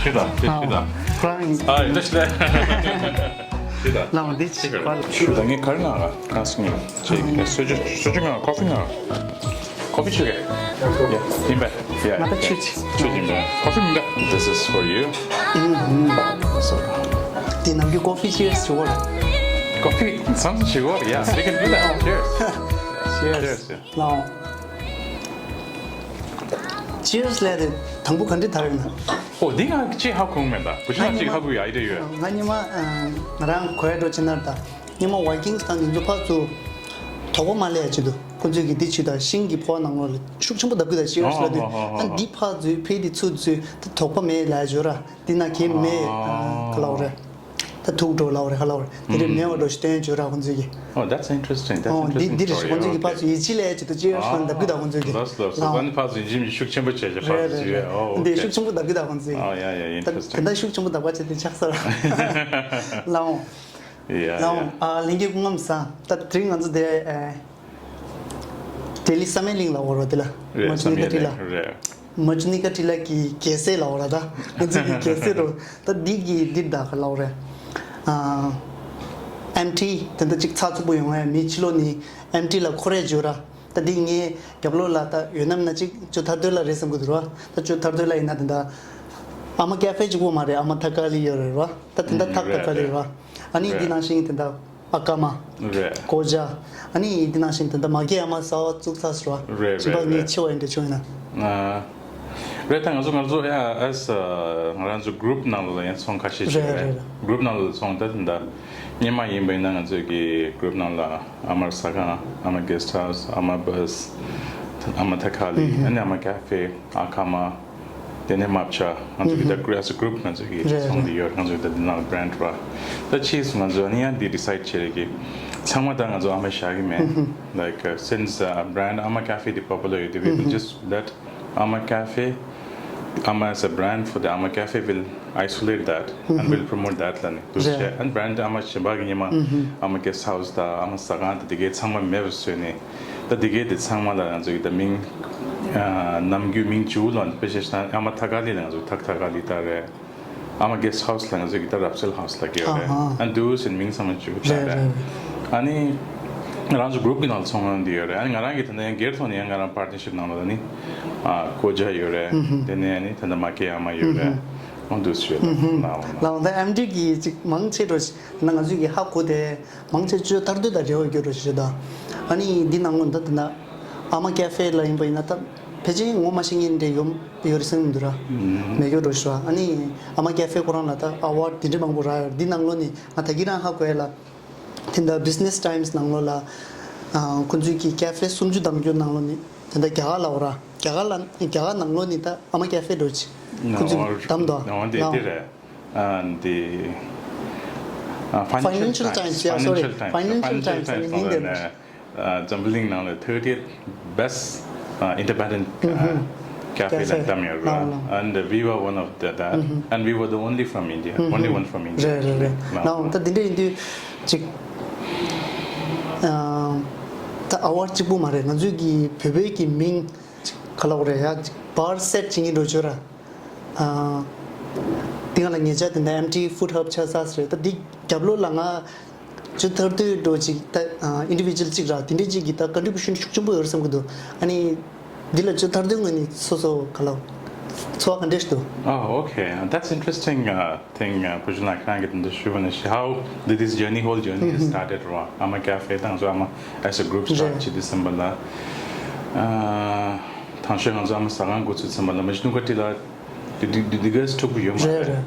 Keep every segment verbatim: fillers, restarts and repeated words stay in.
ཤི་ད་ཤི་ད། ཁོ་རང་ཨ་ཡིན་ད་ཤི་ད། ཤི་ད། ལའོ་འདི་ཅིག་པ་ལ། ཤི་ད་ངས་ག་རེ་ན་ཨ་སི་ཀི་མི་ཅིག་སོ་ཅི་སོ་ཅི་ང་ཀོ་ཕི་ན། ཀོ་ཕི་ཆུ་གེ། ཡ་ཡིན་པས། ཡ་ང་ད་ཆུ་ཆི། ཆུ་ཡིན་པས། ཀོ་ཕི་མིན་ད། This is for you. ཨུམ། དེ་ནམ་རྒྱུན་ཀོ་ཕི་ཅི་ཡར་སི་ཞུ་བར། ཀོ་ཕི་བསམ་ཞུ་བར། Yeah, we can do that. Cheers. Cheers. Cheers. ལའོ། Cheers ལས་དེ་དང་པོ་ག་འདྲི་དར་ཡོད་ན། ཨོ་འདི་ང་ཅིག་ཧ་གོ་མེད་ད། བུ་ཤ་ང་ཅིག་ཧ་གོ་ཡ་ཨི་རེ་ཡོད། ང་ཉི་མ་ང་རང་གོ་ཡ་འགྲོ་ཕྱི་ནར་ད། ཉི་མ་ཝའི་ཀིང་སི་དང་འདི་ཚོ་ཕར་ཚུར་དོགས་པ་མ་ལས་ཡ་ཅི་འདུག་ཁོ་ཚོས་ཀྱི་འདི་ཆུ་དང་ཤིང་གི་ཕོ་ནང་ལོགས་ལ་ཤུགས་ཆེན་པོ་བརྡབ་གི་ད་ཤེར་སི་ལ་དུས་ཨ་འདི་ཕར་ཚུར་ཕེ་འདི་ཚུར་ཚུར་ད་དོགས་པ་མེད་ལ་ཡ་ཇོ་ར་འདི་ན་གེ་མེད་ག་ལ་བ་རེད། ད་ཐུག་འགྲོ་ལ་བ་རེད་ག་ལ་བ་རེད་དེ་རེད་མེད་བ་འགྲོ་ཤི་སྟོན་ཇོ་ར་ཁོ་ཚོས་ཀྱི། Oh, that's interesting. That's ཨོ་འདི་interesting འདི་རེད་ཤི་story. ཁོ་ཚོས་ཀྱི་ཕར་ཚུར་ཡིད་ཆེས་ལ་ཡ་ཅི་ད་ཤེར་སི་ལ་བརྡབ་གི་ད་ཁོ་ཚོས་ཀྱི། ལོས་ལོས་ལོས། ཨ་ནི་ཕར་ཚུར་ཡིད་ཆེས་ཤུགས་ཆེན་པོ་བྱས་ཤི་ཕར་རེད་ཚུར་རེད་ཡོད། ཨོ་འདི་ཨོ་ཤུགས་ཆེན་པོ་བརྡབ་གི་ད་ཁོ་ཚོས་ཀྱི། Oh, yeah, yeah, ད་interesting. དེ་འདྲ་ཤུགས་ཆེན་པོ་བརྡབ་པ་བྱས་ཏེ་ཆགས་ས་ར་ལའོ། Yeah, ལའོ། Yeah. ཨ་ལྷན་རྒྱས་སྐུ་ངམ་ས་ད་དེ་རིང་ང་ཚོ་དེ་ཨེ་ལྡི་ལི་བསམ་ཡས་གླིང་ལ་འོ་རོ་དེ་ལ་རེད། མ་ཅུ་ནི་ཀ་ཊི་ལ་རེད། མ་ཅུ་ནི་ཀ་ཊི་ལ་གི་རྒྱལ་སྲས་ལ་འོ་ར་ད་ང་ཚོ་གི་རྒྱལ་སྲས་རོ་ད་འདི་གི་འདི་ད་ག་ལ་འོ་རེད། ཨ་ཨེམ་ཊི་དེ་འདྲ་ཅིག་ཚགས་ཚུད་པོ་ཡོང་ཡ་མི་ཕྱི་ལོགས་ནི་ཨེམ་ཊི་ལ་ཁོ་རེ་འཇུ་ར། ད་འདི་ངའི་རྒྱབ་ལོགས་ལ་ད་ཡོད་ནམ་ན་ཅིག་ཅོ་ཐར་དོད་ལ་རེད་བསམ་གི་འདུག་ར། ད་ཅོ་ཐར་དོད་ལ་ཡིན་ན་དེ་འདྲ་ཨ་མ་ཀེ་ཕེ་གཅིག་པོ་མ་རེད། ཨ་མ་ཐ་ཀ་ལི་ཡོད་རེད་ར། ད་དེ་འདྲ་ཐག་ཐ་ཀ་ལི་ར། ཨ་ནི་འདི་ནང་བཞིན་དེ་འདྲ་ཨ་ཀ་མ། རེད། ཀོ་ཇ། ཨ་ནི་འདི་ནང་བཞིན་དེ་འདྲ་མ་གེ་ཨ་མ་ས་བ་བཙུགས་ཚར་སོ་ར། རེད་རེད་རེད། ཕྱིན་པ་ངས་ཆེ་བ་ཡིན་འདྲ་བྱུང་ཡིན་ན། རེད། ད་ང་ཚོ་ང་ཚོ་ཡ་ཨེས་ང་རང་ཚོ་གུ་རུབ་ནང་ལ་ཡང་ཚོང་ཁ་ཤས་ཤིག་རེད་རེད། རེད། གུ་རུབ་ནང་ལ་ཚོང་ད་དེ་འདྲ་སྔོན་མ་ཡིན་པ་ཡིན་ན་ང་ཚོའི་གི་གུ་རུབ་ནང་ལ་ཨ་མར་ཟ་ཁང་ཨ་མ་གེ་སི་ཊི་ཧའུ་སི་ཨ་མ་བྷ་སི་ཨ་མ་ཐ་ཁ་ལི་ཨ་ནི་ཨ་མ་ཀེ་ཕེ་ཨ་ཁ་མ། དེ་ནས་མ་བྱ་ང་ཚོ་གི་ད་གུ་རུབ་ཨེས་ཨེ་གུ་རུབ་ང་ཚོ་གི་རེད་ཚོང་འདི་ཡོད། ང་ཚོ་གི་ད་འདི་ནང་བྷ་རེན་ཌི་ར། ད་ཕྱིས་སུ་ང་ཚོ་ཨ་ནི་ཡང་འདི་ཌི་སའིཌ་བྱས་རེད་གི་ཚང་མ་ད་ང་ཚོ་ཨ་མ་བཞག་གི་མེད། Like uh, since uh, brand Ama Cafe the popular, we will just let Ama Cafe, Ama as a brand for the Ama Cafe will isolate that and will promote that. ལ་ནི་དུ་བྱས་and brand Ama གཞན་པ་གི་ཉི་མ་Ama Guest House དང་Ama ཟ་ཁང་དང་དེ་གའི་ཚང་མ་མེད་པ་བཟོས་ནས་ད་དེ་གའི་དེ་ཚང་མ་ལ་ང་ཚོ་གི་ད་མིང་ནམ་རྒྱུན་མིང་བཅུ་ལོན་དཔེ་བྱས་ན་Ama Thakali ལ་ང་ཚོ་ཐག་ཐ་ཀ་ལི་ད་རེད། ཨ་མ་གེ་སི་ཧའུ་སི་ལ་ང་ཚོ་གི་ད་རབ་གསལ་ཧའུ་སི་ལ་གི་ཡོད་རེད། ཨ་ཧ། ཨ་འདུག་ཟེར་མིང་ཚང་མ་བཅུག་ད་རེད། རེད་རེད། ཨ་ནི་ང་རང་ཚོ་གུ་རུབ་གི་ནང་ལ་ཚོང་ཁང་འདི་ཡོད་རེད། ཨ་ནི་ང་རང་གི་ད་ལྟ་ཡང་སྒེར་ཐོག་ནས་ཡང་ང་རང་པར་ཊི་ནར་ཤིབ་ནང་ལ་ད་ནི་ཨ་ཀོ་ཇ་ཡོད་རེད། ཨུ་ཧུ། དེ་ནས་ཨ་ནི་ད་ལྟ་མ་ཀེ་ཨ་མ་ཡོད་རེད། ཨུ་ཧུ། ཨ་འདུག་ཟེར་ཡོད་རེད། ཨུ་ཧུ། ལའོ་ལའོ། ལའོ་ད་ཨེམ་ཌི་གི་ཅིག་མང་ཆེ་འགྲོ་ཞིག་ད་ང་ཚོ་གི་ཧ་གོ་དེ་མང་ཆེ་ཅོ་ཐར་དུས་ད་རེ་བ་སྐྱོ་འགྲོ་ཞིག་ད། ཨ་ནི་འདི་ནང་ལོ་ད་ད་ཨ་མ་ཀེ་ཕེ་ལ་ཡིན་པ་ཡིན་ན་ད་ཕལ་ཆེར་ངོ་མ་ཤེས་མཁན་འདྲ་ཡོད་ཡོད་རེད་བསམ་གྱི་འདུག་ར། མེད་ཡོད་འགྲོ་ཞུ་བ། ཨ་ནི་ཨ་མ་ཀེ་ཕེ་ཁོ་རང་ལ་ད་ཨ་ཝར་ཌི་དེ་འདྲ་མང་པོ་རག་ཡོད་རེད། འདི་ནང་ལོ་ནི་ང་ད་གི་རང་ཧ་གོ་ཡ་ལ། དེ་འདྲ་བྷི་ཛི་ནེ་སི་ཊའིམ་སི་ནང་ལོ་ལ་ཨ་ཁོ་ཚོའི་གི་ཀེ་ཕེ་སུམ་ཅུ་དང་བཅུ་ནང་ལོ་ནི་དེ་འདྲ་རྒྱ་གར་ལ་འོ་ར་རྒྱ་གར་ལ་རྒྱ་གར་ནང་ལོ་ནི་ད་ཨ་མ་ཀེ་ཕེ་འགྲོ་ཅི་ཁོ་ཚོའི་གི་དམ་དོ་ནང་དེ་ལའོ་དེ་རེད། ཨ་འདི་ཨ་Financial Financial Times, yeah, sorry. Financial Times, Financial Times ནང་ལ་ནས་ཨ་འཛམ་བུ་གླིང་ནང་ལ་thirtieth best uh, independent uh, cafe ལ་བདམས་ཡོད་རེད། And we were one of the that, and we were the only from India, only one from India. རེད་རེད་རེད། ནའོ་ད་འདི་འདྲ་ཡིན་དུས་ཅིག་ཨ་ད་ཨ་ཝར་གཅིག་པུ་མ་རེད། ང་ཚོའི་གི་བོད་པའི་གི་མིང་ཅིག་ག་ལ་འོ་རེད་ཡ་ཅིག་པར་སེཊ་བྱེད་མཁན་འགྲོ་ཆོག་ར། ཨ་དེ་སྒང་ལ་ཉེ་ཆར་དེ་འདྲ་ཨེམ་ཊི་ཕུཌ་ཧབ་ཆགས་ཚར་རེད། ད་འདི་རྒྱབ་ལོགས་ལ་ང་ཅོ་ཐར་དུས་འགྲོ་ཅིག་ད་ཨ་ཨིན་ཌི་བི་ཇུ་ཨལ་ཅིག་ར་དེ་འདྲ་ཅིག་གི་ད་ཀོན་ཊི་བྷུ་ཤན་ཤུགས་ཆེན་པོ་ཡོད་རེད་བསམ་གི་འདུག་ཨ་ནི་འདི་ལ་ཅོ་ཐར་དུས་ངོས་ནས་སོ་སོ་ག་ལ་ཚོར་བ་ག་འདྲ་ཞིག་འདུག Oh, okay. That's interesting. Uh, thing, uh, བུ་ཆུང་ལགས་ཁྱེད་རང་གིས་དེ་འདྲ་ཞུས་པ་ནི་how did this journey, whole journey has started ར། ཨ་མ་ཀེ་ཕེ་དང་ཚོ་ཨ་མ་as a group start བྱས་དུས་ཙམ་པ་ལ། ཨ་དང་ཤོས་ང་ཚོ་ཨ་མ་ཟ་ཁང་འགོ་ཚུགས་ཙམ་པ་ལ་མ་ཇི་ནུ་ཀ་ཊི་ལ་དེ་དེ་དེ་གས་ཕྲུ་གུ་ཡོད་མ་རེད། རེད་རེད།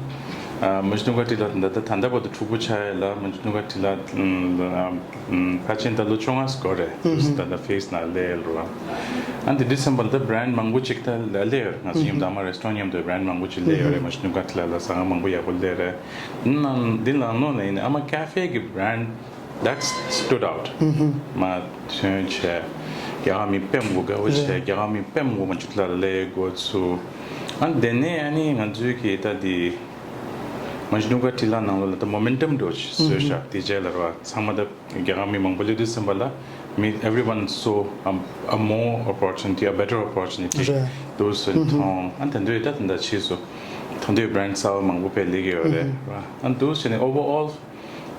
ཨ་མ་ཇི་ནུ་ཀ་ཊི་ལ་ད་ད་ད་ལྟ་བར་དུ་ཕྲུ་གུ་ཆགས་ཡ་ལ་མ་ཇི་ནུ་ཀ་ཊི་ལ་ཕལ་ཆེར་ད་ལོ་བཅོ་ལྔ་སྐོར་རེད། ད་ལྟ་ཕེ་སི་ནང་སླེབས་ཡོད་ར། ཨ་འདི་འདྲ་ཙམ་པ་ལ་ད་བྷི་རེན་ཌི་མང་པོ་ཅིག་ད་སླེབས་ཡོད་རེད། ང་ཚོ་མཉམ་དུ་ཨ་མ་རེ་སི་ཊོ་རན་ཊི་མཉམ་དུ་བྷི་རེན་ཌི་མང་པོ་ཅིག་སླེབས་ཡོད་རེད། མ་ཇི་ནུ་ཀ་ཊི་ལ་ལ་ཟ་ཁང་མང་པོ་ཡག་པོ་སླེབས་རེད། འདི་ནང་འདི་ནང་ནང་ནས་ཨ་མ་ཀེ་ཕེ་གི་བྷི་རེན་ཌི་that stood out. མ་ཐོན་བྱས་རྒྱ་གར་མི་དཔེ་མང་པོ་དགའ་བོ་བྱས་རྒྱ་གར་མི་དཔེ་མང་པོ་མ་ཇི་ལ་སླེབས་འགོ་ཚུགས། ཨ་དེ་ནས་ཨ་ནི་ང་ཚོའི་གི་ད་དེ་མ་ཇི་ནུ་ཀ་ཊི་ལ་ནང་ལོགས་ལ་ད་མོ་མེན་ཊམ་འགྲོ་བཟོས་ཤག་དེ་རྗེས་ལ་ར་ཚང་མ་ད་རྒྱ་གར་མི་མང་པོ་སླེབས་དུས་ཙམ་པ་ལ་མི་everyone saw a, a more opportunity, a better opportunity. རེད། འདུག་སེ་མཐོང་། ཨ་དེ་འདྲ་ད་དེ་འདྲ་ཕྱིས་སུ་ ཐོན་ཏེ་བྷི་རེན་ཌི་གསར་པ་མང་པོ་དཔེ་སླེབས་ཀྱི་ཡོད་རེད་ར། ཨ་འདུག་བྱས་ནས་overall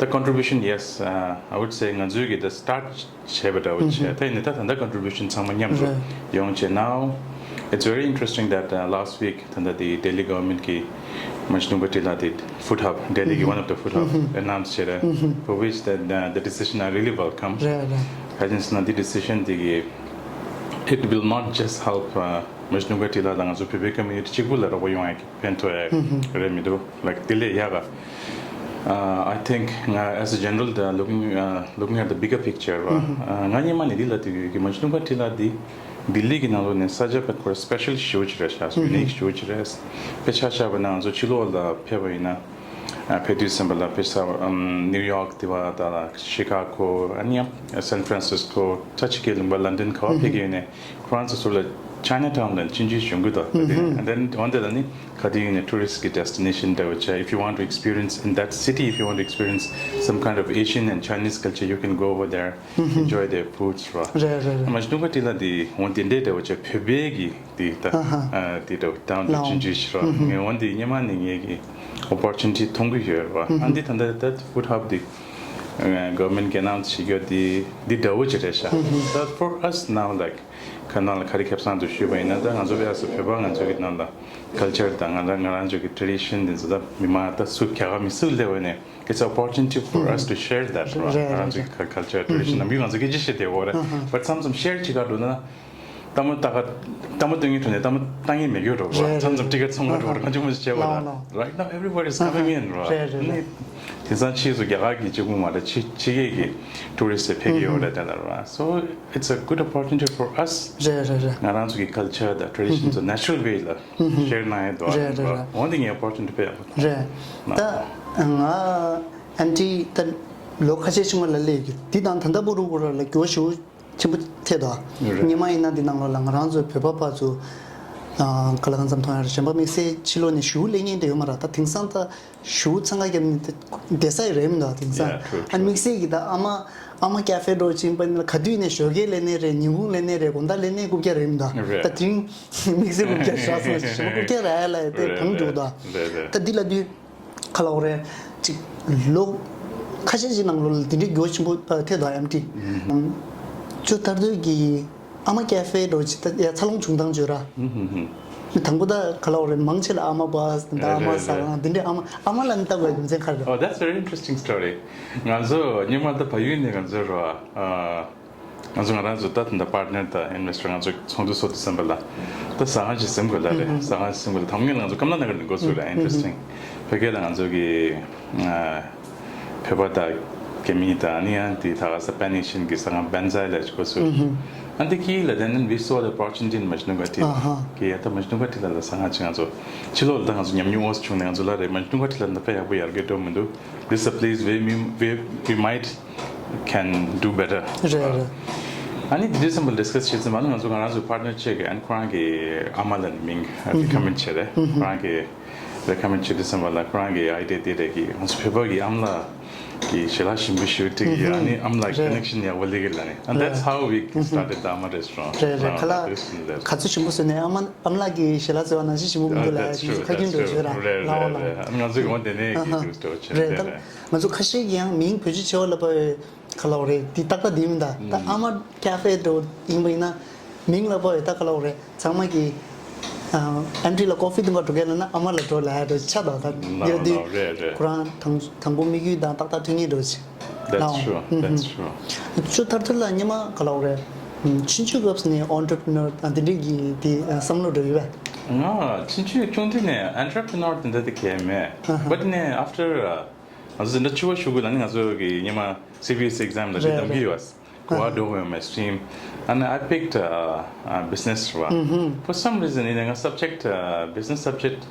the contribution, yes, uh, I would say ང་ཚོའི་གི་the start བྱས་པ་འདྲ་བོ་བྱས། ད་ཡིན་ནའི་ད་ད་ལྟ་contribution ཚང་མ་མཉམ་དུ་རེད། ཡོང་བྱས། Now it's very interesting that, uh, last week ད་ལྟ་དེ་Delhi government གི་མ་ཇི་ནུ་ག་ཊི་ལ་དེ་food hub, Delhi གི་one of the food hub announce བྱས་རེད། For which that, uh, the decision I really welcome. རེད་རེད། ག་རེ་ཟེར་ན་དེ་decision དེ་གི it will not just help, uh, མ་ཇི་ནུ་ག་ཊི་ལ་དང་ང་ཚོ་བོད་པའི་community གཅིག་པུ་ལ་རོགས་པ་ཡོང་ཡ་གི་ཕན་ཐོགས་ཡ་རེད་མི་འདུག like དེ་ལས་ཡག་ག Uh, I think, uh, as a general, the looking, uh, looking at the bigger picture, uh, uh, ང་སྔོན་མ་ནས་འདི་ལབ་བསྡད་ཡོད་ཀི། མ་ཇི་ནུ་ག་ཊི་ལ་འདི་ལྡི་ལི་གི་ནང་ལོགས་ནས་ས་ཆ་དཔེ་ཁོ་རང་special ཞེ་པོ་ཅིག་རེད་ཤག unique ཞེ་པོ་ཅིག་རེད། དཔེ་ཆ་བཞག་པ་ན་ང་ཚོ་ཕྱི་ལོགས་ལ་ཕེབས་པ་ཡིན་ན། ཨ་ཕེབས་དུས་ཙམ་པ་ལ་དཔེ་ཆ་ཨམ་ནིའུ་ཡོག་དེ་བ་དང་ཤི་ཀ་གོ། ཨ་ནི་ཡང་སན་ཧྥ་རན་སིས་ཀོ། ད་ཕྱི་རྒྱལ་ལུང་པ་ལན་ཌན་ག་པར་ཕེབས་ཀྱི་ཡོད་ནའི་ཁོ་རང་ཚོ་ཚུར་ལ་ཅའི་ན་ཊའུན་ལ་ཕྱིན་ཅི་བྱུང་གི་འདུག And then འོན་ཏེ་ལ་ནི་ག་དུས་ཡིན་ནའི་tourist གི་destination འདྲ་བོ་ཆགས། If you want to experience in that city, if you want to experience some kind of Asian and Chinese culture, you can go over there, enjoy their foods ར། རེད་རེད་རེད། མ་ཇི་ནུ་ག་ཊི་ལ་འདི་འོན་ཏེ་འདྲ་བོ་ཆགས་བོད་པའི་གི་འདི་ད་ཨ་ཧ། ཨ་འདི་འདྲ་བོ་དང་དུ་ལའོ། ཕྱིན་ཅི་ཞིག་ར། ངས་འོན་ཏེ་སྔོན་མ་ནས་ངས་གི་opportunity མཐོང་གི་ཡོད་ར། ཨ་འདི་ད་ལྟ་ད་food hub འདི་government གི་announce བྱེད་རྒྱུ་འདི་འདི་འདྲ་བོ་ཅིག་རེད་ཤག But for us now, like ཁ་ནང་ལ་ག་རེ་ཁེ་བཟང་དུ་ཞུས་པ་ཡིན་ན། ད་ང་ཚོ་བལ་ཡུལ་བོད་པ་ང་ཚོ་གི་ནང་ལ་culture དང་ང་རང་ང་རང་ཚོ་གི་tradition འདི་ཚོ་ད་མི་མང་ད་སུ་རྒྱ་གར་མི་སུ་སླེབས་པ་ནས་it's an opportunity for us to share that ར། རེད་ང་རང་ཚོ་རེད། གི་culture tradition ནམ་རྒྱུན་ང་ཚོ་སྐད་ཆ་བཤད་བསྡད་ཡོད་རེད། But མཚམས་མཚམས་share བྱེད་ག་འགྲོ་ན་ལྟད་མོ་ལྟ་ག་ལྟད་མོ་སྟོན་གྱི་འགྲོ་ནས་ལྟད་མོ་ལྟ་མཁན་མེད་ཀྱི་འགྲོ་ར། རེད་མཚམས་མཚམས་རེད་ཊི་ཀེ་ཊི་ཚོང་ཁང་འགྲོ་ར། ཨ་ཧ། གང་བྱུང་མ་བྱས་པ་ར། ལའོ་ལའོ། Right now everybody is coming in ར། རེད་རེད་ནི་རེད། དེང་སང་ཕྱིས་སུ་རྒྱ་གར་གྱི་གཅིག་པུ་མ་རེད། ཕྱི་ཕྱི་རྒྱལ་གྱི་tourist ཕེབས་ཀྱི་ཡོད་རེད་དེ་ལ་ར། So it's a good opportunity for us རེད་རེད་རེད། ང་རང་ཚོ་གི་culture དང་tradition ཚོ་natural way ལ་share གནང་ཡས་འདུག་ར། རེད་རེད་རེད། འོན་ཏེ་ངས་opportunity དཔེ་ཡག་པོ་རེད། ད་ང་ཨན་ཊི་ད་ལོ་ཁ་ཤས་ཕྱི་མ་ལ་སླེབས་ཀྱི་འདི་དང་ད་ལྟ་བར་དུ་ལ་འགྱུར་བ་ཞེ་པོ་ཆེན་པོ་ཐེབས་འདུག་རེད། སྔོན་མ་ཡིན་ན་འདི་ནང་ལོགས་ལ་ང་རང་ཚོའི་བོད་པ་ཕར་ཚུར་ཨ་ག་ལ་གང་འཚམ་མཐོང་ཡ་རེད། གཞན་པ་དམིགས་བསལ་ཕྱི་ལོགས་ནས་ཞུ་སླེབས་མཁན་དེ་ཡོད་མ་རེད། ད་དེང་སང་ད་ཞུ་འཚང་ཁ་བརྒྱབ་ནས་བསྡད་ས་ཡི་རེད་མི་འདུག་དེང་སང་Yeah, true, ཨ་true. དམིགས་བསལ་གྱི་ད་ཨ་མ་ཨ་མ་ཀ་ཧྥེ་འགྲོ་ཕྱིན་པ་ཡིན་ན་ག་དུས་ནས་ཞོགས་ཀས་སླེབས་ནའི་རེད། ཉིན་གུང་སླེབས་ནའི་རེད། དགོང་དག་སླེབས་ནའི་རྐུབ་བཀྱག་རེད་མི་འདུག་རེད། ད་དེ་རིང་དམིགས་བསལ་རྐུབ་བཀྱག་བཞག་སོང་ཞེས་རྐུབ་བཀྱག་རག་ཡ་ལ་ཡ་དེ་རེད་གང་རེད་འགྲོ་གི་འདུག་རེད་རེད། ད་འདི་ལ་དུས་ག་ལ་འོ་རེད། ཅིག་ལོ་ཁ་ཤས་ཅིག་ནང་ལོགས་ལ་འདི་འདྲའི་འགྱུར་བ་ཆེན་པོ་ཐེབས་འདུག་ཨེམ་ཊི། ཅོ་ཐར་ཐོད་ཀྱི་ཨ་མ་ཀ་ཧྥེ་འགྲོ་ཅིག་ད་ཡ་འཚར་ལོངས་བྱུང་སྟངས་བརྗོད་ར། དང་པོ་ད་ག་ལ་འོ་རེད། མང་ཆེ་ལ་ཨ་མ་པཱས་ད་ཨ་མ་ཟ་ཁང་འདི་འདྲའི་ཨ་མ་ཨ་མ་ལ་ནི་ལྟ་དགོས་རྒྱུ་མཚན་ག་རེ་རེད། Oh, that's very interesting story. ང་ཚོ་སྔོན་མ་ད་བལ་ཡུལ་ནས་ང་ཚོ་ར། ང་ཚོ་ང་རང་ཚོ་ད་ད་ལྟ་partner དང་investor ང་ཚོ་ཚོགས་འདུ་ཚོགས་དུས་ཙམ་པ་ལ་ད་ཟ་ཁང་ཞིག་ཟིན་དགོས་ལབ་རེད། ཟ་ཁང་ཞིག་ཟིན་དགོས་ལབ། དང་པོ་ང་ཚོ་ཀམ་ལ་ན་གར་ནས་འགོ་ཚུགས་རེད། Interesting. བོད་སྐད་ལ་ང་ཚོ་གི་བོད་པ་དང་རྒྱ་མི་དང་ཨ་ནི་ཡང་དེ་ད་ག་ས་Pan Asian གི་ཟ་ཁང་བན་ཛའི་ལ་འགོ་ཚུགས། ཨ་འདི་གི་ལ་then we saw the opportunity in Majnuka Tila. གི་ཡ་ད་Majnuka Tila ལ་ཟ་ཁང་ཅིག་ང་ཚོ་ཕྱི་ལོགས་ལ་ད་ང་ཚོ་ཉམས་མྱོང་ཨོ་བྱུང་ནས་ང་ཚོ་ལ་རེད། Majnuka Tila ལ་ད་དཔེ་ཡག་པོ་ཡར་རྒྱས་འགྲོ་མི་འདུག This is a place where we, where we might can do better. རེད་རེད། ཨ་ནི་དེ་འདྲའི་བསམ་པ་discuss བྱེད་ཙམ་པ་ང་ཚོ་ང་རང་ཚོ་partner གཅིག་གིས་ཨ་ནི་ཁོ་རང་གི་ཨ་མ་ལ་ནི་མིང་recommend བྱས་རེད། ཁོ་རང་གིས་recommend བྱེད་དུས་ཙམ་པ་ལ་ཁོ་རང་གི་idea དེ་རེད་གི་ང་ཚོ་བོད་པ་གི་ཨ་མ་ལགས་ཀྱི་ཞལ་ལག་ཞིམ་པོ་ཞིག་སྟེར་གི་ཨ་ནི་ཨ་མ་ལགས་རེད། Connection ཡག་པོ་སླེབས་གི་ལབ་ནས། And that's how we started the Ama restaurant. རེད་རེད། ཁ་ལག་ག་ཚོད་ཞིམ་པོ་བཟོས་ནའི་ཨ་མ་ཨ་མ་ལགས་ཀྱི་ཞལ་ལག་བཟོས་པ་ནང་བཞིན་ཞིམ་པོ་མི་འདུག་ལབ་ཡ་ཁ་རྒྱུན་འགྲོ་བྱོས་ར། ལའོ་ལའོ། ང་ཚོ་གི་འོ་དེ་ནས་ཀྱི་ཏུ་སྟོ་ཆེ་རེད་ད། ང་ཚོ་ཁ་ཤས་ཀྱིས་ཡང་མིང་བོད་ཆས་བྱེད་པ་ལ་དཔའ་བའི་ག་ལ་འོ་རེད། འདི་ཏག་ཏག་འདི་མིན་ད། ད་ཨ་མ་ཀ་ཧྥེ་འགྲོ་ཡིན་པ་ཡིན་ན་མིང་ལ་དཔའ་བའི་ད་ག་ལ་འོ་རེད། ཚང་མ་གིས་ཨ་ཨེམ་ཊི་ལ་ཀོ་ཧྥི་འཐུང་ག་འགྲོ་མཁན་ལ་ན་ཨ་མ་ལ་འགྲོ་ལབ་ཡ་འགྲོ་ཆ་ད། ད་འདིར་འདི་རེད་རེད། ཁོ་རང་དང་དང་པོ་དམིགས་ཡུལ་དང་ཏག་ཏག་མཐུན་ངེས་འགྲོ་ཆེ། That's true. That's true. ཅོ་ཐར་ཐུར་ལ་སྔོན་མ་ག་ལ་འོ་རེད། ཆུང་ཆུང་སྐབས་ནས་entrepreneur དང་འདི་འདྲའི་གི་དེ་བསམ་བློ་འགྲོ་ཡོད་པས། ང་ཆུང་ཆུང་ཆུང་དུས་ནས་entrepreneur དེ་འདྲ་དེ་གས་མེད། But ནས་after ང་ཚོ་འཛིན་གྲྭ་བཅུ་པ་ཞུགས་དུས་ལ་ནི་ང་ཚོ་གི་སྔོན་མ་སི་བི་ཨེས་ཨི་exam ལ་རེད་འདམ་གི་ཡོད། གོ་བ་འགྲོ་དགོས་ཡོད་མེད་stream. And I picked uh, uh, business ར། For some reason ཡིན་ནའི་ང་subject uh, business subject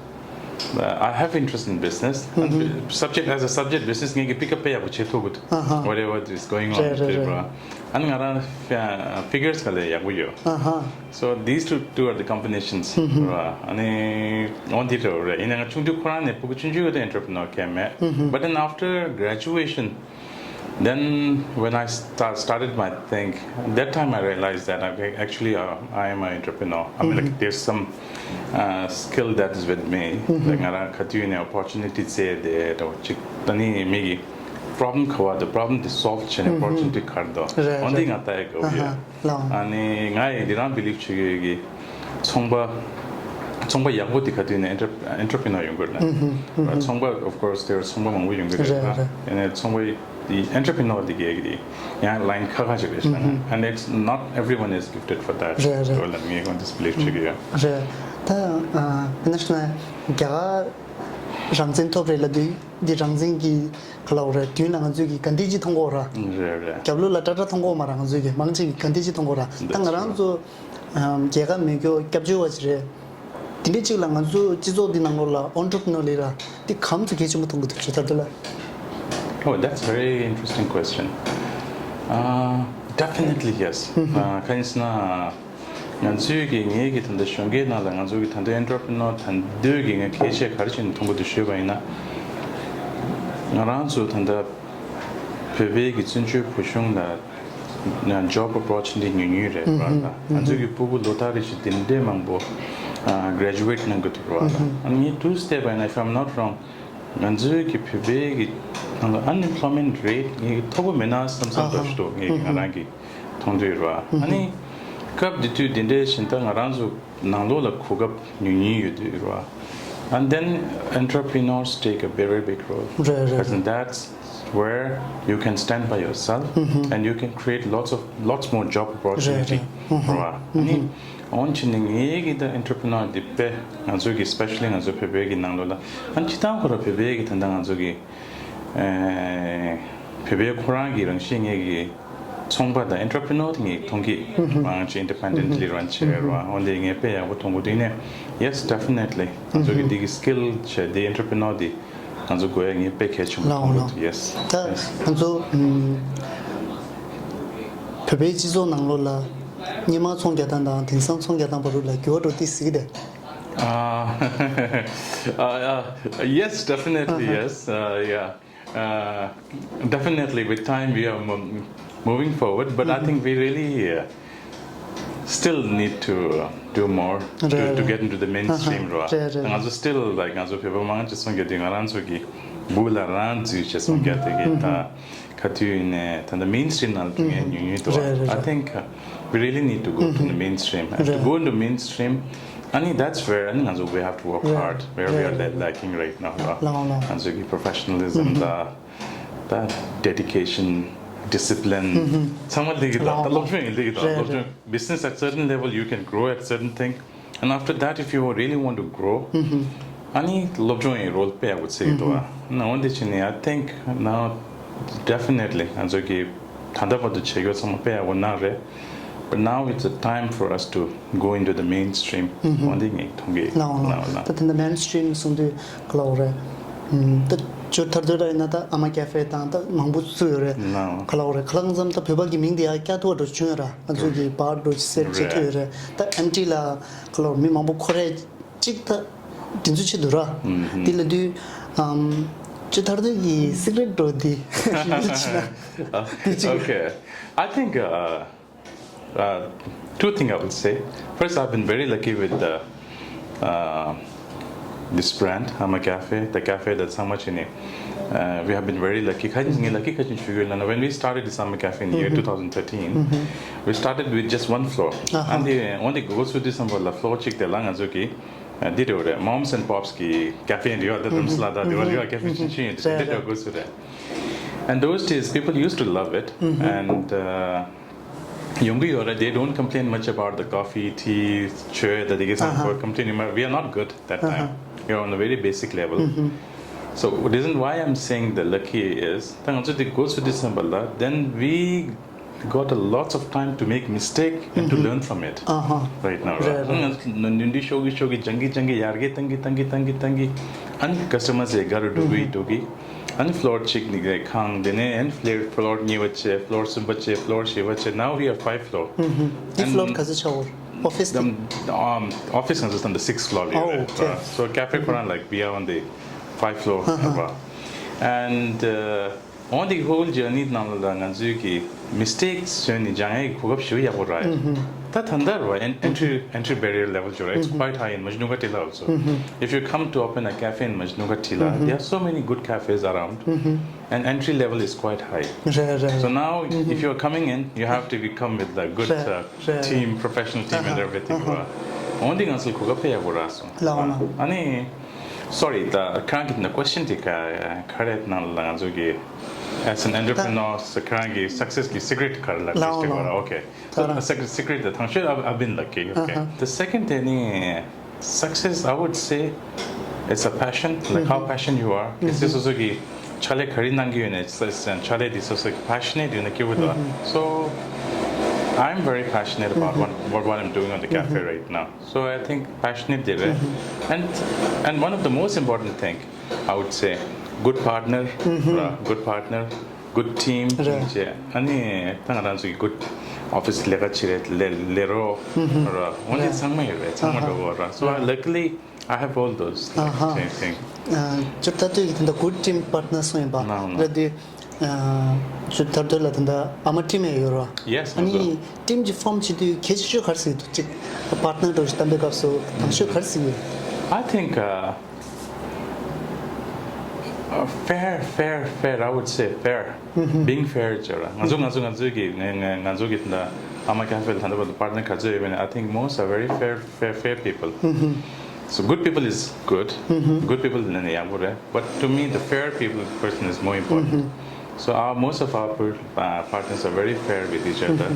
uh, I have interest in business. And subject as a subject business ངས་གི་pick up དཔེ་ཡག་པོ་བྱེད་ཐུབ་གི་འདུག Whatever is going on རེད་རེད་རེད། And ང་རང་figures ག་ལས་ཡག་པོ་ཡོད། So these two, two are the combinations ར། ཨ་ནི་འོན་ཏེ་རེད་རེད། ཡིན་ནའི་ང་ཆུང་དུས་ཁོ་རང་ནས་ཕྲུ་གུ་ཆུང་ཆུང་གི་entrepreneur གས་མེད། But then after graduation Then when I start, started my thing, that time I realized that I, actually uh, I am an entrepreneur. I mean, like, there's some uh, skill that is with me. Like, ང་རང་ག་དུས་ནས་opportunity་བཙལ་ཏེ་འདྲ་བོ་ཅིག་ད་ནི་མི་གི་problem ག་བ་དང་problem་དེ་solve་བྱས་ནས་opportunity་ག་རེ་འདུག་འོན་ཏེ་ང་ལྟ་ཡག་གི་ཡོད། ལའོ། ཨ་ནི་ང་ཡི་འདི་རང་believe་བྱེད་ཀྱི་ཡོད་ཀྱི། ཚོང་པ་ཚོང་པ་ཡག་པོ་དེ་ག་དུས་ནས་entrep- entrepreneur་ཡོང་གི་རེད་ན། ཚོང་པ་of course there are ཚོང་པ་མང་པོ་ཡོང་གི་རེད་ན། ཡིན་ནའི་ཚོང་པ་དེ་entrepreneur་དེ་གས་ཀྱི་ཡང་line་ཁ་ཁ་ཅིག་རེད་ཤག་ན། And it's not everyone is gifted for that. རེད་རེད། དོ་ལ་ངས་ཁོང་དེ་believe་བྱེད་ཀྱི་ཡོད། རེད། ད་ཨ་ཡིན་ན་ཤི་ན་རྒྱ་གར་རང་བཙན་ཐོབ་རེད་ལབ་དུས་འདི་རང་བཙན་གྱི་ག་ལབ་དགོས་རེད། དུས་ན་ང་ཚོས་ཀྱི་ག་འདྲ་ཅིག་མཐོང་གི་ཡོད་ར། རེད་རེད། རྒྱབ་ལོགས་ལ་ཊ་ཊ་མཐོང་གི་ཡོད་མ་ར། ང་ཚོས་ཀྱི་མང་ཆེ་གི་ག་འདྲ་ཅིག་མཐོང་གི་ཡོད་ར། ད་ང་རང་ཚོ་ཨམ་རྒྱལ་ཁབ་མེད་རྒྱུ་སྐྱབས་བཅོལ་བ་ཞིག་རེད། དེ་འདྲ་ཅིག་ལ་ང་ཚོ་སྤྱི་ཚོགས་འདི་ནང་ལོགས་ལ་entrepreneur་ལབ་ར་འདི་ག་ཙམ་གལ་ཆེན་པོ་མཐོང་གི་འདུག་ཇོ་ཐར་ཐོ་ལགས། Oh, that's a very interesting question. Uh, definitely yes. Uh, གང་ཡིན་ཟེར་ན། ང་ཚོའི་གི་ངའི་གི་ད་ལྟ་གཞོན་སྐྱེས་ནང་ལ་ང་ཚོའི་གི་ད་ལྟ་entrepreneur་ད་ལྟའི་གི་ངའི་གལ་ཆེ་ག་རེ་བྱས་ནས་མཐོང་གི་འདུག་ཞུས་པ་ཡིན་ན། ང་རང་ཚོ་ད་ལྟ་བོད་པའི་གི་བཙན་བྱོལ་བོད་གཞུང་ལ་job opportunity་ཉུང་ཉུང་རེད་བ་ལ། ང་ཚོའི་གི་སྤུ་གུ་ལོ་ལྟར་རེ་བཞིན་དེ་འདྲའི་མང་པོ་graduate་གནང་གི་འདུག་བ་ལ། ངས་དུས་བལྟས་པ་ཡིན་ན། If I'm not wrong, ང་ཚོའི་གི་བོད་པའི་གི་ད་ལྟ་unemployment rate་ངས་མཐོ་པོ་མེད་ན་བསམ་བསམ་འདྲ་ཞིག་འདུག་ངས་གི་ང་རང་གི་མཐོང་དུས་རེད་བ། ཨ་ནི་སྐབས་དེ་དུས་དེ་འདྲའི་བཞིན་ད་ང་རང་ཚོ་ནང་ལོགས་ལ་གོ་སྐབས་ཉུང་ཉུང་ཡོད་དུས་རེད་བ། And then entrepreneurs take a very big role. Right, right. Because that's where you can stand by yourself and you can create lots of, lots more job opportunity. རེད་རེད། རེད་བ། ཨ་ནི་འོན་ཆེ་ནི་ངའི་གི་ད་entrepreneur་འདི་དཔེ་ང་ཚོའི་གི་especially་ང་ཚོ་བོད་པའི་གི་ནང་ལོགས་ལ། ཨ་ནི་སྤྱིར་བཏང་ཁོ་ར་བོད་པའི་གི་ད་ལྟ་ང་ཚོ་གི་ཨེ་བོད་པའི་ཁོ་རང་གི་རང་བཞིན་ངེད་ཀྱི་ཚོང་པ་དང་entrepreneur་དེ་ངས་མཐོང་གི། མང་ཆེ་independently་run་བྱེད་རེད་བ། འོན་ཏེ་ངས་དཔེ་ཡག་པོ་མཐོང་གི་འདུག་ནས། Yes, definitely. ང་ཚོ་གི་འདི་གི་skill་བྱས་འདི་entrepreneur་འདི་ང་ཚོ་དགོས་ཡ་ངས་དཔེ་གལ་ཆེན་པོ་ལའོ་མཐོང་གི་ལའོ། འདུག Yes. ད་ང་ཚོ་ཨམ་བོད་པའི་སྤྱི་ཚོགས་ནང་ལོགས་ལ་སྔོན་མ་ཚོང་རྒྱག་སྟངས་དང་དེང་སང་ཚོང་རྒྱག་སྟངས་བར་དུ་ལ་འགྱུར་བ་འགྲོ་དུས་གཟིགས་ཏེ། Uh, uh, uh, yes, definitely, yes. Uh, yeah. Uh, definitely, with time, we are mo- moving forward, but I think we really uh, still need to uh, do more to, to get into the mainstream. རེད་རེད། ང་ཚོ་still like ང་ཚོ་བོད་པ་མང་ཆེ་སོང་རྒྱ་དེ་ང་རང་ཚོ་གི་སྦུག་ལ་རང་འཛུལ་བྱས་སོང་རྒྱ་དེ་གི་ད་ག་དུས་ཡིན་ནའི་ད་ལྟ་mainstream་ནང་ལ་འགྲོ་མཁན་ཉུང་ཉུང་འདུག་རེད་རེད། I think uh, we really need to go to the mainstream. And to go into mainstream, I think that's where I think we have to work hard, where we are lacking right now. ལའོ་ལའོ། ང་ཚོ་གི་professionalism་དང་ད་dedication, discipline་ཚང་མ་ལས་ཀྱི་དང་། ད་སློབ་སྦྱོང་ཡིན་ལས་ཀྱི་དང་། སློབ་སྦྱོང་། Business, at certain level you can grow at certain thing, and after that if you really want to grow, ཨ་ནི་སློབ་སྦྱོང་ཡི་role་དཔེ་ཡག་པོ་ཆགས་ཀྱི་འདུག་ཨ། ན་འོན་ཏེ་ཕྱིན་ནས་I think now definitely ང་ཚོ་གི་ད་ལྟ་བར་དུ་བྱེད་དགོས་ཚང་མ་དཔེ་ཡག་པོ་གནང་རེད། But now it's a time for us to go into the mainstream. འོན་ཏེ་ངས་མཐོང་གི། ལའོ་ལའོ། ལའོ་ལའོ། ད་དེ་འདྲ་mainstream་གསུང་དུས་ག་ལབ་དགོས་རེད། ད་ཇོ་ཐར་ཐོ་ལ་ཡིན་ན་ད་ཨ་མ་ཀ་ཧྥེ་དང་ད་མང་པོ་བཙུགས་ཡོད་རེད། ལའོ། ག་ལབ་དགོས་རེད། ཁ་ལག་མཚམས་ད་བོད་པ་གི་མིང་དེ་ཡང་བསྐྱར་དུ་བ་འགྲོ་བྱུང་ཡོད་ར། ང་ཚོ་གི་bar་འགྲོ་ཟེར་བྱེད་ཐུབ་ཡོད་རེད། ད་ཨེམ་ཊི་ལ་ག་ལབ་དགོས་རེད། མི་མང་པོ་ཁོ་རེ་གཅིག་ད་དེ་ཚོ་ཆེད་དུ་ར། དེ་ལ་དུས་ཨམ་ཇོ་ཐར་ཐོ་གི་secret་འགྲོ་དེ་རིན་པོ་ཆེ་ན་དེ་གཅིག Okay. I think uh, uh, two things I will say. First, I've been very lucky with the uh, this brand, Ama Cafe, the cafe that's how much in it. Uh, we have been very lucky. ཁ་ཅིག་ངས་lucky ཁ་ཅིག་ཞུ་གི་ཡོད་ན། When we started this Ama Cafe in the year two thousand thirteen, we started with just one floor. And the only goes to this number la floor གཅིག་དེ་ལ་ང་ཚོ་གི་འདི་རེད་རེད། Moms and Pops གི་cafe་རེད་ཡོད། ད་དམ་སྲི་ལ་ད་དེ་བ་ཡོད་cafe་ཆུང་ཆུང་ཡོད་དེ་འདི་རེད་དགོས་སུ་རེད། And those days people used to love it. And uh, ཡོང་གི་ཡོད་རེད། They don't complain much about the coffee, tea, ཆོས་ད་དེ་གི་སང་ཁོ་complain མ། We are not good that time. We are on a very basic level. So the reason why I'm saying the lucky is ད་ང་ཚོ་དེ་དགོས་སུ་དེ་སམ་པ་ལ། Then we got a lots of time to make mistake and to learn from it. Right now, right? ང་ཚོ་ནུ་འདི་ཤོག་གི་ཤོག་གི་སྦྱང་གི་སྦྱང་གི་ཡར་གི་བཏང་གི་བཏང་གི་བཏང་གི་བཏང་གི་ཨ་ནི་customers་ཡི་ག་རུ་འགྲོ་གི་འགྲོ་གི་ཨ་ནི་floor་གཅིག་ནི་གི་ཁང་དེ་ནས་and floor་གཉིས་པ་བྱས། floor་གསུམ་པ་བྱས། floor་བཞི་པ་བྱས། Now we have five floor. འདི་floor་ག་ཚོད་ཆགས་ཡོད་རེད། Office་དེ། Um, um, office ང་ཚོ་ད་ལྟ་six floor ལ་ཡོད་རེད། Oh, okay. So cafe ཁོ་རང་like we are on the five floor. And uh, On the whole journey ནང་ལ་ང་ཚོའི་གི་mistakes བཟོས་ནས་སྦྱང་ཡའི་གོ་སྐབས་ཞེ་པོ་ཡག་པོ་རག་ཡོད། ད་ད་ལྟ་རུ་བ་en- entry entry barrier level ཅིག་རེད། It's quite high in Majnuka Tilla also. If you come to open a cafe in Majnuka Tilla, there are so many good cafes around, and entry level is quite high. རེད་རེད། So now, if you're coming in, you have to be come with a good Right, uh, right. team, professional team and everything. འོན་ཏེ་ང་ཚོ་གོ་སྐབས་དཔེ་ཡག་པོ་རག་སོང་། ལགས་འོང་ལགས། ཨ་ནི། Sorry, ད་ཁྱེད་རང་གི་ན་question དེ་ག་ག་རེ་ནང་ལ་ང་ཚོ་གི་as an entrepreneur ཁྱེད་རང་གི་success གི་secret ག་རེ་ལ་ལགས་འོང་question ལགས། ག་རེ། Okay. So the secret, secret དེ་དང་ཤོས I've been lucky. Okay. The second དེ་ནི། Success, I would say, it's a passion, like how passion you are. It's just also གི་ཕྱག་ལས་ག་རེ་གནང་གི་ཡོད་ན། It's just ཕྱག་ལས་དེ་སོ་སོ་གི་passionate ཡོད་ན་སྐྱིད་པོ་འདུག So I'm very passionate about what, what, what I'm doing on the cafe right now. So I think passionate དེ་རེད། And, and one of the most important thing, I would say, good partner, ར། Good partner, good team བྱས། ཨ་ནི་ད་ང་རང་ཚོ་གི་good office ལས་ཀ་བྱེད་རེད། ལས་ལས་རོགས་ར། འོན་ཏེ་ཚང་མ་ཡོད་རེད། ཚང་མ་འགྲོ་གི་ར། So I, luckily I have all those, like, thing. ཅོ་ད་ལྟོས་ཀྱི་དེ་འདྲ་good team partner སོང་ཡིན་པ་རེད་དེ། ཅོ་ད་ལྟོས་ལ་དེ་འདྲ་ཨ་མ་team ཡང་ཡོད་ར། Yes. ཨ་ནི་team གྱི་form བྱེད་དུས་གལ་ཆེ་ཤོས་ག་རེ་ཟེར་གྱི་འདུག་ཅིག་partner འདྲ་བོ་ཞིག་བདམས་པའི་སྐབས་སུ་དང་ཤོས་ག་རེ་ཟེར་གྱི་ཡོད། I think uh, uh, fair, fair, fair, I would say fair. Being fair ཅོ་ར། ང་ཚོ་ང་ཚོ་ང་ཚོའི་གི་ང་ང་ང་ཚོ་གི་ད་ཨ་མ་cafe ལ་ད་ལྟ་བར་དུ་partner ག་ཚོད་ཡོད་མེད་ན། I think most are very fair, fair, fair people. So good people is good. Good people ནི་ཡག་པོ་རེད། But to me, the fair people person is more important. So our most of our per- uh, partners are very fair with each other.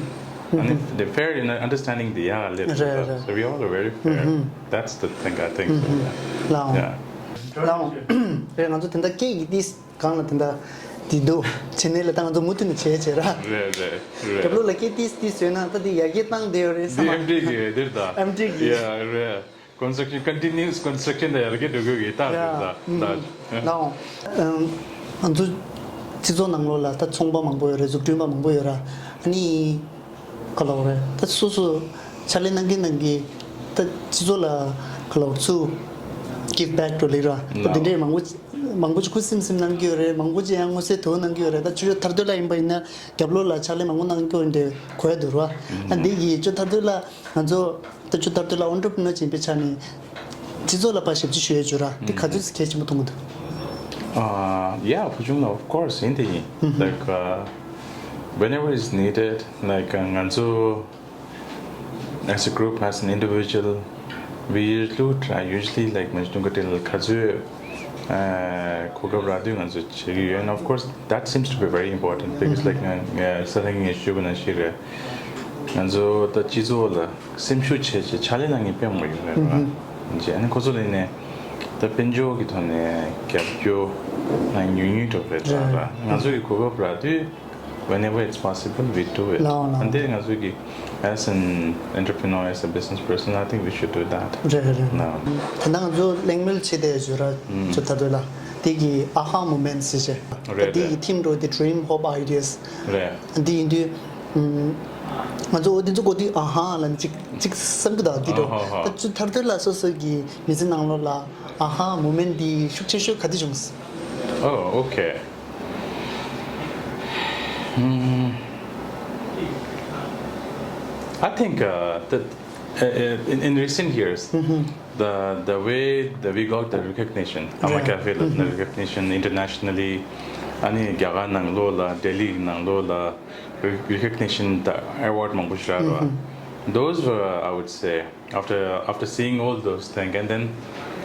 And if they're fair in understanding the yeah, a little Right, bit. Right. So we all are very fair. That's the thing I think. So, yeah. ལའོ། Yeah. ལའོ། རེད། ང་ཚོ་དེ་འདྲ་སྐད་ཀྱི་ཏིས་གང་ལ་དེ་འདྲ་དེ་འདུག་བྱེད་ནས་ལ་ད་ང་ཚོ་མུ་མཐུད་ནས་བྱས་བྱས་ར། རེད་རེད་རེད། རྒྱབ་ལོགས་ལ་སྐད་ཏིས་ཏིས་ཡོད་ན་ད་དེ་ཡར་རྒྱས་བཏང་བསྡད་ཡོད་རེད་བསམ་དེ་ཨེམ་ཌི་གི་དེར་ད། ཨེམ་ཌི་གི Yeah, རེད། Construction, continuous construction དེ་ཡར་རྒྱས་འགྲོ་དགོས་ཀྱི་རྟགས་རེད་ད། ད། ལའོ། ང་ཚོ་སྤྱི་ཚོགས་ནང་ལོགས་ལ་ད་ཚོང་པ་མང་པོ་ཡོད་རེད། འཛུགས་སྐྲུན་པ་མང་པོ་ཡོད་ར། ཨ་ནི་ག་ལབ་དགོས་རེད། ད་སོ་སོ་ཕྱག་ལས་གནང་གིན་གནང་གིན་ད་སྤྱི་ཚོགས་ལ་ག་ལབ་དགོས་རེད། ཚུར་give back to ལབ་ར། ད་དེ་འདྲས་མང་པོ་མང་པོ་ཅིག་ཁུ་སིམ་སིམ་གནང་གི་ཡོད་རེད། མང་པོ་ཅིག་ཡང་མངོན་གསལ་དོད་གནང་གི་ཡོད་རེད། ད་ཆུ་ཚོད་མཐར་ཐུག་ལ་ཡིན་པ་ཡིན་ན་རྒྱབ་ལོགས་ལ་ཕྱག་ལས་མང་པོ་གནང་གི་ཡོད་འདྲས་གོ་ཡ་འདུག་ར། ཨ་འདི་གི་ཆུ་ཚོད་མཐར་ཐུག་ལ་ང་ཚོ་ད་ཆུ་ཚོད་མཐར་ཐུག་ལ་ཨོན་ཊར་པི་ནར་ཅིག་ཡིན་པའི་ཆ་ནས་སྤྱི་ཚོགས་ལ་ཕར་ཞབས་ཕྱི་ཞུ་ཡ་བྱོས་ར། དེ་ག་ཚོད་གལ་ཆེན་པོ་མཐོང་གི་འདུག Uh, yeah, ཕུལ་བྱུང་ལ་of course ཡིན་དེ་ཡིན། Like uh, whenever is needed, like uh, ང་ཚོ as a group, as an individual, we usually try, usually like Majnuka Tilla ག་ཚོད་གོ་སྐབས་རག་དུས་ང་ཚོ་བྱེད་ཀྱི་ཡོད། And of course that seems to be very important because like ང་ས་ཐང་གི་ཞུ་བ་ནང་བཞིན་རེད། ང་ཚོ་ད་སྤྱི་ཚོགས་ལ་སེམས་ཤུགས་ཆེ་ཆེ་ཕྱག་ལས་གནང་མཁན་དཔེ་མང་པོ་ཡོད་རེད་བ། ཨ་ནི་ཁོ་ཚོ་ལ་ནས་ད་དཔལ་འབྱོར་གྱི་ཐོག་ནས་རྒྱབ་སྐྱོར་གནང་ཉུང་ཉུང་འགྲོ་བའི་ཐོག་ལ་ང་ཚོ་གི་གོ་སྐབས་རག་དུས། Whenever it's possible, we do it. And then ང་ཚོ་གི་as an entrepreneur, as a business person, I think we should do that. རེད་རེད། ད་ལྟ་ང་ཚོ་གླེང་མོལ་བྱེད་བསྡད་ཡོད་ར། ཆུ་ཚོད་མཐར་ཐུག་ལ་དེ་གི་ཨ་ཧ་མོ་མེན་ཊི་ཟེར་བྱས། ད་དེ་གི་ཐིམ་འགྲོ་དེ་dream, hope, ideas རེད། འདི་ཡིན་དུས་ང་ཚོ་འོ་དེ་ཚོ་གོ་དུས་ཨ་ཧ་ལ་ནི་ཅིག་ཅིག་བསམ་གི་འདུག་འདི་འགྲོ། ད་ཆུ་ཚོད་མཐར་ཐུག་ལ་སོ་སོ་གི་མི་ཚེ་ནང་ལོགས་ལ་ཨ་ཧ་མོ་མེན་ཊི་འདི་ཤུགས་ཆེ་ཤོས་ག་དུས་བྱུང་སོང་། Oh, okay. Mm, I think uh, that uh, uh, in, in recent years, the the way that we got the recognition, Ama Cafe ལ་ནི་recognition internationally, ཨ་ནི་རྒྱ་གར་ནང་ལོགས་ལ་ལྡི་ལི་ནང་ལོགས་ལ་recognition དང་award མང་པོ་ཞིག་རག་རེད་བ། Those were, I would say, after after seeing all those things, and then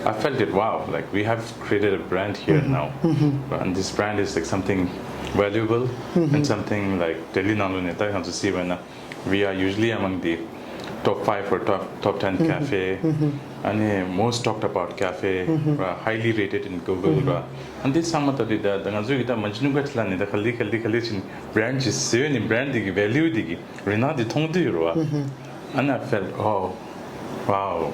I felt it, wow, like we have created a brand here now. And this brand is like something valuable and something like ལྡི་ལི་ནང་ལོགས་ནས་ད་ང་ཚོ་see when we are usually among the top five or top top ten cafe. ཨ་ནི་most talked about cafe, uh, highly rated in Google. And this ཚང་མ་ད་དེ་ད་ང་ཚོ་གི་ད་མཇ་ནུ་ཀ་ཊི་ལ་ནི་ད་ག་ལེ་ག་ལེ་ག་ལེ་ཕྱིན་brand ཅིག་བཟོས་ནི་brand དེ་གི་value དེ་གི་རིན་ཐང་དེ་མཐོང་དུས་རེད་བ། And I felt, oh, wow,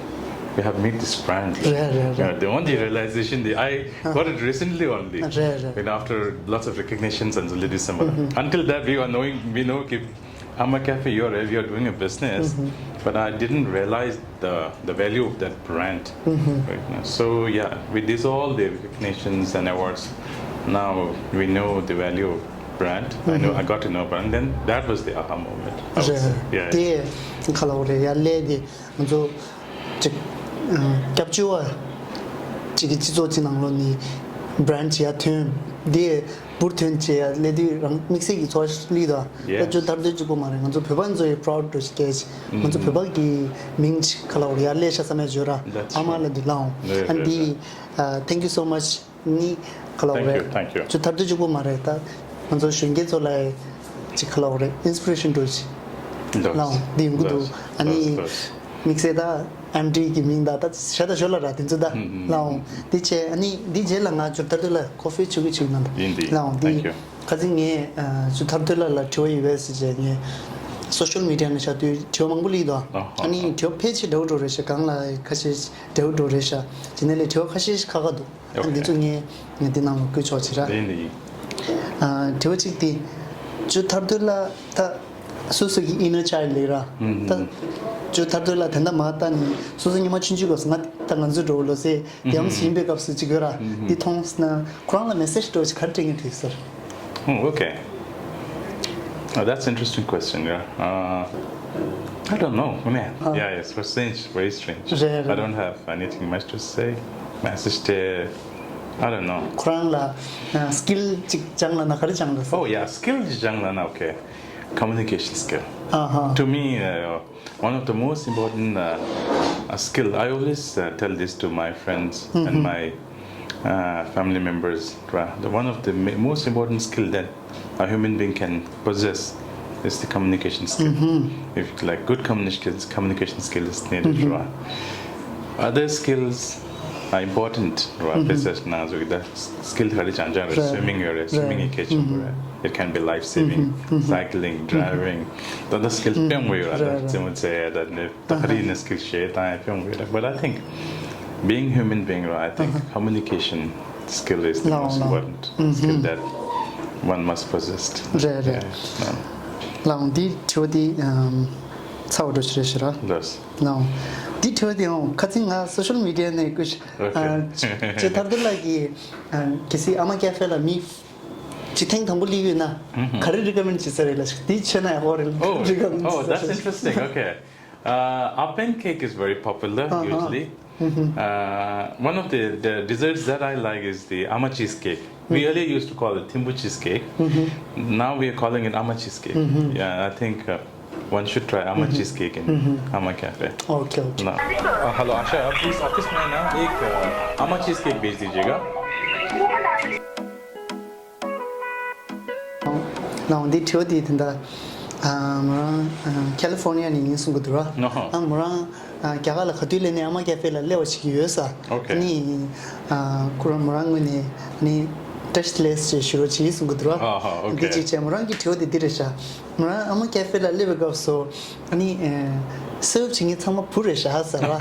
we have made this brand. རེད་རེད་རེད། Yeah, the only realization that I got it recently only. རེད་རེད། You know, after lots of recognitions and so this and that. Until that, we were knowing, we know, okay, Ama Cafe, you're, you're doing a business, but I didn't realize the the value of that brand right now. So yeah, with this all the recognitions and awards, Now we know the value of brand. I know I got to know brand. Then that was the aha moment, I would say. Yeah. དེ་ག་ལ་འོ་རེད་ཡ་ལས་དེ་ང་ཚོ་ཅིག་སྐྱབས་བཅོལ་བ་ཅིག་གི་སྤྱི་ཚོགས་ཅིག་ནང་ལོགས་ནས་brand ཅིག་ཡར་ཐོན། དེ་འབུར་ཐོན་བྱས་ཡ་ལས་དུས་རང་དམིགས་བསལ་གྱི་འཚོ་བ་ལི་དང་ད་ཅོ་ཐར་དོད་གཅིག་པོ་མ་རེད། ང་ཚོ་བོད་པ་ཚོ་ཡི་proud འགྲོ་ཞིག་སྐད་ང་ཚོ་བོད་པ་གི་མིང་ཅིག་ག་ལ་འོ་རེད་ཡ་ལས་ཤ་ས་མེད་བརྗོད་ར་ཨ་མ་ལ་འདི་ལའོ་ཨ་འདི་thank you so much ནི་ག་ལ་འོ་རེད། ཅོ་ཐར་དོད་གཅིག་པོ་མ་རེད། ད་ང་ཚོ་གཞོན་སྐྱེས་ཚོ་ལ་ཅིག་ག་ལ་འོ་རེད་inspiration འགྲོ་ཅིག་ལའོ་འདི་ཡོང་གི་འདུག་ཨ་ནི་དམིགས་བསལ་ད་ཨེམ་ཌི་གི་མིང་ད་ད་ཤ་ད་ཞོ་ལ་ར་དེ་ཚོ་ད་ལའོ་འདི་བྱས་ཨ་ནི་འདི་རྗེས་ལ་ང་ཅོ་ཐར་དོད་ལ་coffee ཆུ་གི་ཆུ་གི་ནང་ད་ལའོ་འདི་ཁ་ཚིག་ངས་ཅོ་ཐར་དོད་ལ་ལ་དྲི་བ་ཡི་བས་ཟེར་བྱས་ངས་social media ནས་བཞག་དུས་དྲི་བ་མང་པོ་སླེབས་འདུག་ཨ་ནི་དྲི་བ་ཕལ་ཆེར་འདྲ་བོ་འགྲོ་རེད་ཤག་གང་ལ་ཁ་ཤས་འདྲ་བོ་འགྲོ་རེད་ཤག་དེ་ནས་ལས་དྲི་བ་ཁ་ཤས་ཤིག་ཁག་ཁག་འདུག་ཨ་འདི་ཚོ་ངས་ངས་འདི་ནང་ལ་བཀོད་ཆོག་ཅིག་ར། དེ་ནི་ཨ་དྲི་བ་གཅིག་དེ་ཅོ་ཐར་དོད་ལ་ད་སོ་སོ་གི་inner child ལས་ར་ད་ཅོ་ཐར་དོད་ལ་དེ་འདྲ་མ་ལྟ་ནི་སོ་སོ་ཉི་མ་ཆུང་ཆུང་སྐབས་སུ་ང་ད་ང་ཚོའི་འགྲོ་བ་ལོ་སེ་དེའམ་སུ་ཡིན་པའི་སྐབས་སུ་ཅིག་ཡོད་ར་འདི་མཐོང་སོང་ན་ཁོ་རང་ལ་message འགྲོ་ཅིག་ག་རེ་སྤྲད་ངེས་དུས་ཟེར། Oh, okay. Uh, that's an interesting question, yeah. Uh, I don't know. I mean, yeah, it's very strange, very strange. རེད་རེད། I don't have anything much to say. Message དེ། I don't know. ཁོ་རང་ལ་skill ཅིག་སྦྱང་ལ་ན་ག་རེ་སྦྱང་ལ། Oh, yeah, skill ཅིག་སྦྱང་ལ་ན། Okay. Communication skill. Uh-huh. To me, uh, one of the most important uh, uh, skill. I always uh, tell this to my friends and my uh, family members. Right? The, one of the ma- most important skill that a human being can possess is the communication skill. If like good communication communication skill is needed, right? Other skills are important, right? Business na so the skill kali chang chang, swimming, right? Swimming in kitchen, right? It can be life saving, cycling, driving. The other skill pem we, right? Right, right. That's what say that the the skill share time pem we. But I think being human being, right? I think communication skill is the most important skill that one must possess. རེད་རེད། ལའང་འདི་དྲི་བ་འདི་ཚ་བ་འགྲོ་ཞིག་རེད་ཤི་ར། ལའང་འདི་དྲི་བ་འདི་ཡང་ཁ་ཚིག་ང་social media ནས་བཀོད་ཤི། ཅེ་ཐར་དུ་ལགས་ཀྱིས་གལ་སྲིད་ཨ་མ་ཀེ་ཧྥེ་ལ་མི་ཅི་ཐེངས་དང་པོ་སླེབས་ཡོད་ན་ག་རེ་recommend བྱེད་ས་རེད་ལ་ཤི། འདི་བྱས་ན་ཡག་པོ་རེད། Oh, recommend oh, that's interesting. Okay. Uh, Apen cake is very popular usually. Uh, one of the, the desserts that I like is the ama cheesecake. We earlier used to call it timbu cheesecake. Now we are calling it ama cheesecake. Yeah, I think uh, one should try ama cheesecake in ama cafe. Okay, okay. Now, uh, hello, Asha, आप please office में ना एक uh, ama cheesecake भेज दीजिएगा. ལའང་འདི་དྲི་བ་འདི་དེ་འདྲ། ཨ་མོ་རང་ཨ་ཁ་ལི་ཧྥོར་ནི་ཡ་ནས་ཡིན་གསུང་གི་འདུག་ར། ཨ་མོ་རང་ཨ་རྒྱ་གར་ལ་ག་དུས་སླེབས་ནས་ཨ་མ་ཀེ་ཧྥེ་ལ་སླེབས་པ་བྱེད་ཀྱི་ཡོད་ས། ཨ་ནི་ཨ་ཁོ་རང་མོ་རང་ངོས་ནས་ཨ་ནི་བཀྲ་ཤིས་བདེ་ལེགས་ཞེས་ཞུ་རོགས་བྱེད་གསུང་གི་འདུག་ར། འདི་གཅིག་བྱས་མོ་རང་གི་དྲི་བ་འདི་འདི་རེད་ཤག་མོ་རང་ཨ་མ་ཀེ་ཧྥེ་ལ་སླེབས་པའི་སྐབས་སུ་ཨ་ནི་ཨ་སེར་བ་བྱེད་མཁན་ཚང་མ་བུ་རེད་ཤག་ཟེར་བ།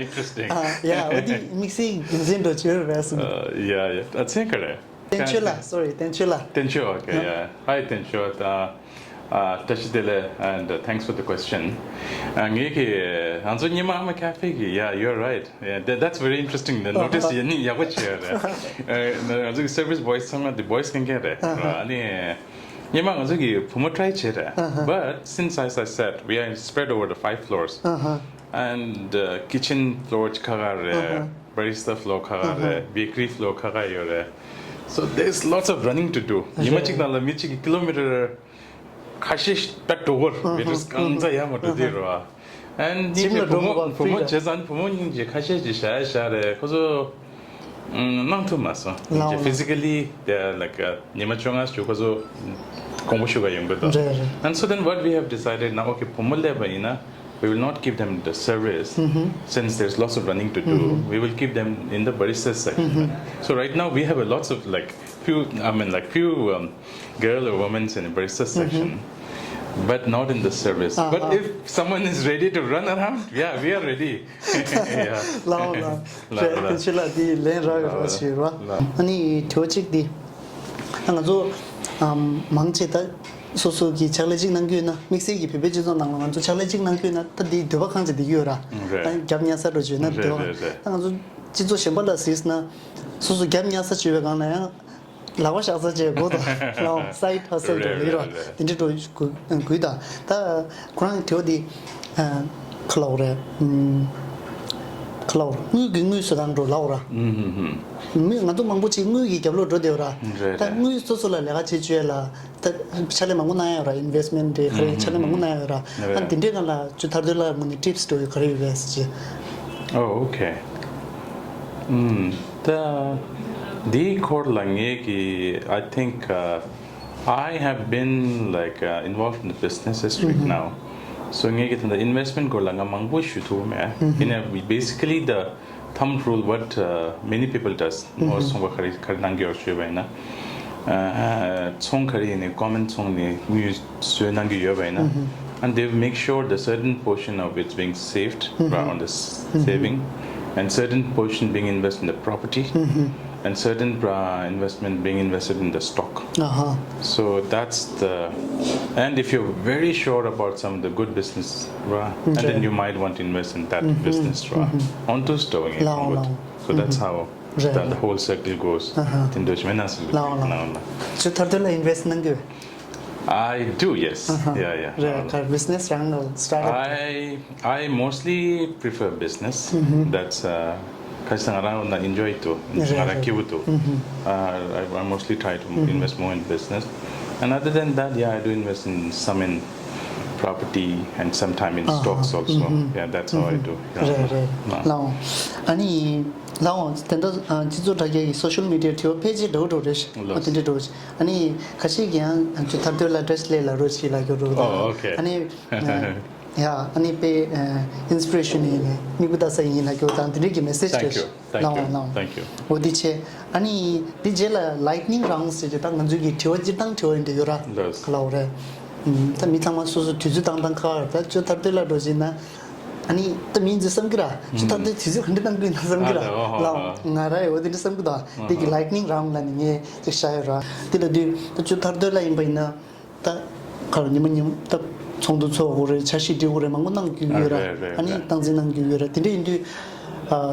Interesting. ཨ་ཡ་འོ་འདི་དམིགས་བསལ་རྒྱུ་མཚན་འདྲ་བོ་ཅིག་ཡོད་རེད་གསུང་གི་འདུག་ཡ་ཡ་ཨ་ཚེ་ག་རེད། བསྟན་ཆོས་ལགས། Sorry, བསྟན་ཆོས་ལགས། བསྟན་ཆོས། Okay, yeah. Hi, བསྟན་ཆོས། Uh, uh, བཀྲ་ཤིས་བདེ་ལེགས། And uh, thanks for the question. Uh, ངེད་ཀྱི་ང་ཚོ་ཉི་མ་ཨ་མ་ཀེ་ཧྥེ་གི། Yeah, you're right. Yeah, that, that's very interesting. The notice ཡིན་ནི་ཡག་པོ་བྱས་རེད། ང་ཚོ་གི་service boys ཚང་མ་དེ་boys གང་གང་རེད། ཨ་ནི་ཉི་མ་ང་ཚོ་གི་བུ་མོ་try བྱས་རེད། But since, as I said, we are spread over the five floors. And uh, kitchen floor ཁག་ཁག་རེད། Barista floor ཁག་ཁག་རེད། Bakery floor ཁག་ཁག་ཡོད་རེད། So there's lots of running to do. ཉི་མ་གཅིག་ནང་ལ་མི་གཅིག་གི་kilometer ཁ་ཤས་ད་འགྲོ་གོ་རེད། Meters གང་ཚ་ཡ་མ་འགྲོ་དེ་རེད་བ། And ཉིད་ཀྱི་བུ་མོ་བུ་མོ་བྱས་ཙང་བུ་མོ་གཉིས་ཀྱི་ཁ་ཤས་ཀྱི་བྱ་ཡ་བྱ་རེད། ཁོ་ཚོ་གནང་ཐུབ་མ་སོང་། Physically they are like ཉི་མ་བཅོ་ལྔ་བཅུ་ཁོ་ཚོ་དགོངས་པ་ཞུ་ག་ཡོང་གི་འདུག And so then what we have decided now, okay, བུ་མོ་སླེབས་པ་ཡིན་ན we will not give them the service since there's lots of running to do. We will keep them in the barista section. So right now we have a lots of like few, I mean like few um, girl or women's in the barista section, but not in the service. But if someone is ready to run around, yeah, we are ready. Yeah. ལའོ་ལའོ། བསྟན་ཆོས་ལགས་འདི་ལན་རག་ཡོད་ར་ཞུས་ར། ཨ་ནི་དྲི་བ་གཅིག་འདི། ད་ང་ཚོ་མང་ཆེ་ད་སོ་སོ་གི་ཕྱག་ལས་གཅིག་གནང་གི་ཡོད་ན། དམིགས་བསལ་གྱི་བོད་པའི་སྤྱི་ཚོགས་ནང་ལ་ང་ཚོ་ཕྱག་ལས་གཅིག་གནང་གི་ཡོད་ན་ད་འདི་འདོད་པ་གང་ཅི་འདི་གི་ཡོད་ར། རྒྱབ་གཉའ་ས་འགྲོ་བྱོས་ན་འདོད་པ་གང་། ད་ང་ཚོ་སྤྱི་ཚོགས་གཞན་པ་ལ་གཟིགས་ན་སོ་སོ་རྒྱབ་གཉའ་ས་བྱོས་པའི་སྒང་ལ་ཡང་། ལག་པ་བཞག་ས་བྱས་དགོས་དང་ལའོ་side hustle རེད་འགྲོ་ལི་རེད་རོ། རེད་རེད། དེ་འདྲ་འགྲོ་དགོས་དགོས་ད། ད་ཁོ་རང་དེ་བ་དེ་ཁ་ལོག་རེད། ཁ་ལོག་དངུལ་གྱི་དངུལ་བཟོ་སྟངས་འགྲོ་ལའོ་ར། མི་ང་ཚོ་མང་པོ་ཅིག་དངུལ་གྱི་རྒྱབ་ལོག་འགྲོ་བསྡད་ཡོད་ར། རེད་ད་རེད། དངུལ་སོ་སོ་ལ་ལས་ཀ་བྱེད་བཅུག་ཡ་ལ། ད་ཕྱག་ལས་མང་པོ་གནང་ཡ་ར། investment རེད་ག་རེ་ཕྱག་ལས་མང་པོ་གནང་ཡ་ར། ཨ་འདི་འདྲའི་སྒང་ལ་ཅུ་ཐར་དོ་ལ་མུ་ནི་tips འགྲོ་ཡོད་ག་རེ་ཡོད་པས་ཟེར་གྱི། Oh, okay. ད་འདིའི་སྐོར་ལ་ངས་ཀྱི I think, uh, I have been like, uh, involved in the businesses right now. So ངས་ཀྱི་ད་ལྟ་investment སྐོར་ལ་ང་མང་པོ་ཞུ་ཐུབ་མེད། ཡིན་ན་basically the thumb rule what, uh, many people does མོ་ཚོང་པ་ག་རེ་ག་རེ་གནང་གི་ཡོད་ཞུས་པ་ཡིན་ན། ཚོང་ག་རེ་ཡིན་ནའི་common ཚོང་ནས་དངུལ་བཟོས་གནང་གི་ཡོད་པ་ཡིན་ན། And they make sure the certain portion of it's being saved, right, on the saving, and certain portion being invested in the property, and certain, uh, investment being invested in the stock. So that's the, and if you're very sure about some of the good business, right, and then you might want to invest in that business, right, onto stowing. So that's how the, the whole circle goes. དེ་འདྲ་ཞིག་མེད་ན་སྲིད་ལ་ལ་ལ། ཅུ་ཐར་དོ་ལ་invest གནང་གི། I do, yes. Yeah, yeah. རེད་ག business རང་ལ་start up. I I mostly prefer business. That's, uh, ཁ་སང་ང་རང་ལ་enjoy ཏུ་ང་རང་སྐྱིད་པོ་ཏུ། Uh, I, I mostly try to invest more in business. And other than that, yeah, I do invest in some in property and sometime in stocks also. Yeah, that's how I do. རེད་རེད་ལའོ། ཨ་ནི་ལའོ་དེ་འདྲ་སྤྱི་ཚོགས་དྲ་རྒྱ་གི་social media དྲི་བ་ཕལ་ཆེར་འདྲ་བོ་འདྲ་བོ་རེད། ཨ་དེ་འདྲ་འདྲ་བོ་ཞིག་ཨ་ནི་ཁ་ཤས་ཀྱིས་ཡང་ཅུ་ཐར་དོ་ལ་dress ལས་ལ་རོ་ཞིག་ལ་གྱུར་འགྲོ་གི་འདུག་ཨ་ནི་ཡ་ཨ་ནི་པེ་inspiration ཡིན་ནས་མིག་བུ་ལྟ་ས་ཡིན་ལ་གྱུར་དང་དེ་འདྲ་གི་message རེད། ལའོ་ལའོ། འོ་དེ་བྱས་ཨ་ནི་དེ་རྗེས་ལ་lightning round ཟེར་གྱི་ད་ང་ཚོའི་གི་དྲི་བ་སྤྱིར་བཏང་དྲི་བ་ཡིན་འདྲ་ཡོད་ར། ལའོ་རེད། ད་མི་ཚང་མ་སོ་སོ་དུས་ཚོད་བཏང་བཏང་ཁག་ད་ཅོ་ཐར་ཏོ་ལ་འགྲོ་བཞིན་ན། ཨ་ནི་ད་མིང་ཚོ་བསམ་གི་ར་ཅོ་ཐར་ཏོ་དུས་ཚོད་ག་འདྲ་བཏང་གི་ཡིན་ན་བསམ་གི་ར། ལའོ་ང་ར་ཡོད་དེ་འདྲ་བསམ་གི་འདུག་དེ་གི་lightning round ལ་ནི་ངས་ཅིག་བཤད་ཡོད་ར། དེ་ལ་དུས་ད་ཅོ་ཐར་ཏོ་ལ་ཡིན་པ་ཡིན་ན། ད་ག་རེ་ཉི་མ་ཉིན་ད་ཚོགས་འདུ་ཚོགས་དགོས་རེད། འཆར་གཞི་སྒྲིག་དགོས་རེད། མང་པོ་གནང་དགོས་ཡོད་ར། ཨ་ནི་སྟངས་འཛིན་གནང་དགོས་ཡོད་ར། དེ་འདྲ་ཡིན་དུས་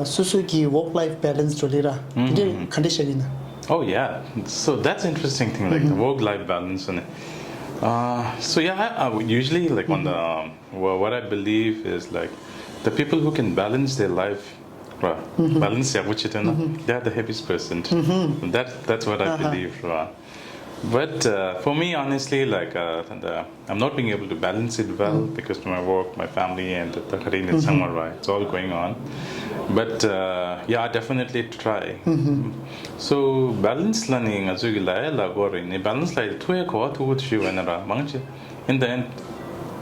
སོ་སོ་གི་work life balance འགྲོ་ལེ་ར་དེ་འདྲ་ག་འདྲ་བྱ་གི་ཡིན་ན། Oh yeah, so that's interesting thing, like the work life balance. And uh, so yeah, I, I would usually like on the um, wha- what I believe is like the people who can balance their life, right? Balance ཡག་པོ་བྱེད་ཐུབ་ན། They are the happiest person. That that's what I believe, right? But uh, for me, honestly, like uh, the, I'm not being able to balance it well because my work, my family, and the, the career is somewhere, right? It's all going on. But uh, yeah, I definitely try. So balance learning as you like, like, balance like two year ko two good shoe and ra. In the end,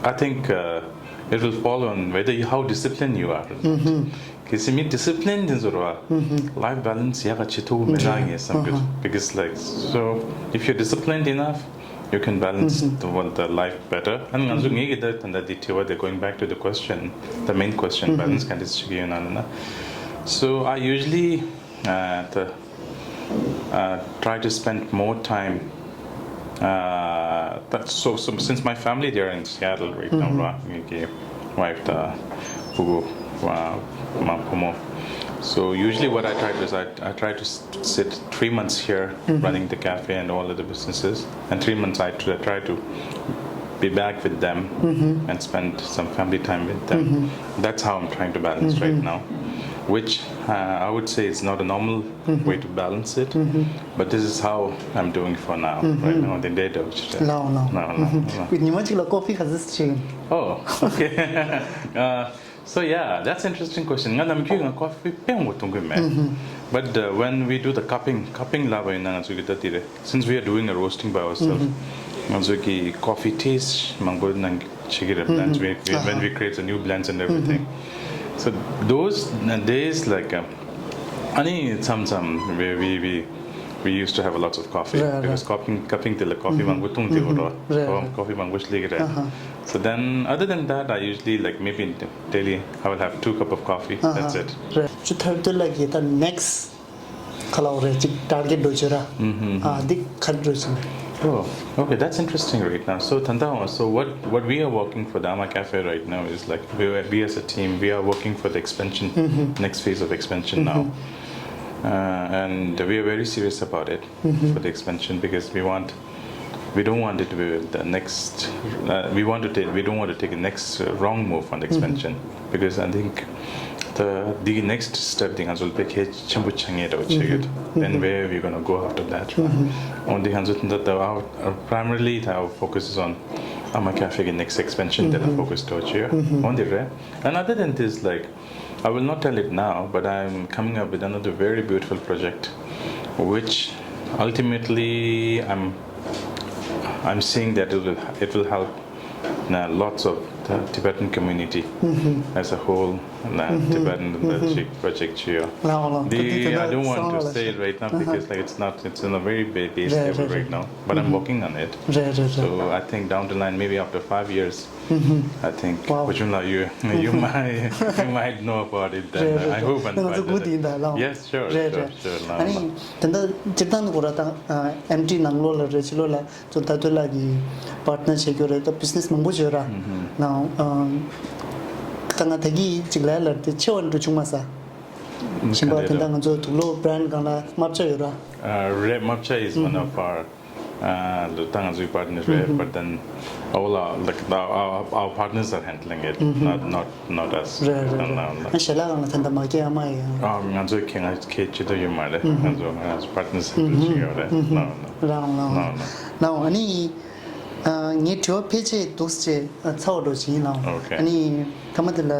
I think uh, it will fall on whether you, how disciplined you are. Because if you disciplined in Zurwa, life balance ya ka chitu me lang is some good. Because like so, if you're disciplined enough, you can balance the, well, the life better. And nganzu ngi that and that the they're going back to the question, the main question, balance can this chigi na. So I usually uh, the, uh, try to spend more time. Uh, that, so, so since my family they are in Seattle right now, right? Okay, wife the pugu ma pomo. So usually what I try to is I, I try to s- sit three months here running the cafe and all other businesses, and three months I try, try to be back with them and spend some family time with them. That's how I'm trying to balance right now, which uh, I would say is not a normal way to balance it. But this is how I'm doing for now, right now, the day to day. No, no. No, no, no. With ཉི་མ་གཅིག་ལ་coffee ག་ཚོད་ཞིག Oh, okay. Uh, so yeah, that's interesting question. Nga namkyu nga coffee pe ngo tung me. But uh, when we do the cupping, cupping la ba na nga chu ki ta tire. Since we are doing a roasting by ourselves, nga chu ki coffee taste mang bo nang chigire blends we, we, when we create the new blends and everything. So those uh, days like uh, ani sam sam we we we we used to have lots of coffee. Right, because right. Cupping, cupping tila coffee mangu tung ti ro. Right, right. Coffee mangu shli re. Uh-huh. So then, other than that, I usually like maybe in the daily I will have two cup of coffee. Uh-huh. That's it. Right. Chu thar tu la ki ta next kalau re chik target do chira. Mm-hmm. Ah, dik khat do chira. Oh, okay, that's interesting right now. So tanda so what what we are working for the Ama Cafe right now is like we, we as a team we are working for the expansion, next phase of expansion now. Uh, and we are very serious about it for the expansion because we want we don't want it to be the next uh, we want to take we don't want to take a next uh, wrong move on the expansion because I think the the next step thing as well be ཆེན་པོ་ཆགས་ངེས་རེད་ཆེ་ཡོད། Then where we gonna go after that? On the hands of the, the our, uh, primarily our focus is on Ama Cafe next expansion that I focus to here on the rare. And other than this, like I will not tell it now, but I'm coming up with another very beautiful project, which ultimately I'm I'm seeing that it will it will help uh, lots of the Tibetan community as a whole. Uh, Tibetan uh, chi- project here. ལའོ་ལའོ། ད་དེ་དེ་The, I ད་don't want to སོང་ལ། say it right now because like it's not it's in a very ba- base Right, level right, right now, but I'm working on it. རེད་རེད་རེད། So I think down the line, maybe after five years, I think Wow. Bujunla, you you might you might know about it then. རེད་རེད། I hope and ང་ཚོ་སྒུག་བསྡད་ཡིན་ད་ལའོ། Yes, sure, རེད་sure, རེད། sure. ཨ་ནི་དེ་འདྲ་སྤྱིར་བཏང་གོ་ར་དང་ཨེམ་ཊི་ནང་ལོགས་ལ་རེད་ཕྱི་ལོགས་ལ་ཚོ་ད་དུས་ལ་གི་པར་ཊི་ནར་བྱེད་རྒྱུ་རེད། ད་བི་ཛི་ནེ་སི་མང་པོ་བྱོས་ར་ནའོ། ད་ང་ད་གི་ཅིག་ལ་ལར་དེ་ཆེ་བ་འགྲོ་བྱུང་མ་ས། ཞིང་པ་དེ་འདྲ་ང་ཚོ་དུག་ལོག་བྷ་རན་ཌི་སྒང་ལ་རྨ་བྱ་ཡོད་ར། Uh, Red Mapcha is one of our uh, the Tangazui partners, right? But then all our like the, our, our partners are handling it, not not not us. རེད་རེད་No, རེད། no, no. ཨ་ཞལ་ལག་སྒང་ལ་ད་ལྟ་མ་སྐྱེས་ཨ་མ་ཡིན། ཨ་ང་ཚོའི་ཁེ་ང་ཁེ་ཅི་དོ་ཡོད་མ་རེད། ང་ཚོ་ང་ཚོ་partners handle བྱེད་ཡོད་རེད། No, no. རང་རང་རང་ནའོ། ཨ་ནི་ངའི་དྲི་བ་ཕལ་ཆེར་འདུག་ཅེས་ཚ་བ་འགྲོ་བཞིན་ཡིན་ནའོ། Okay. ཨ་ནི་ཐ་མ་དེ་ལ་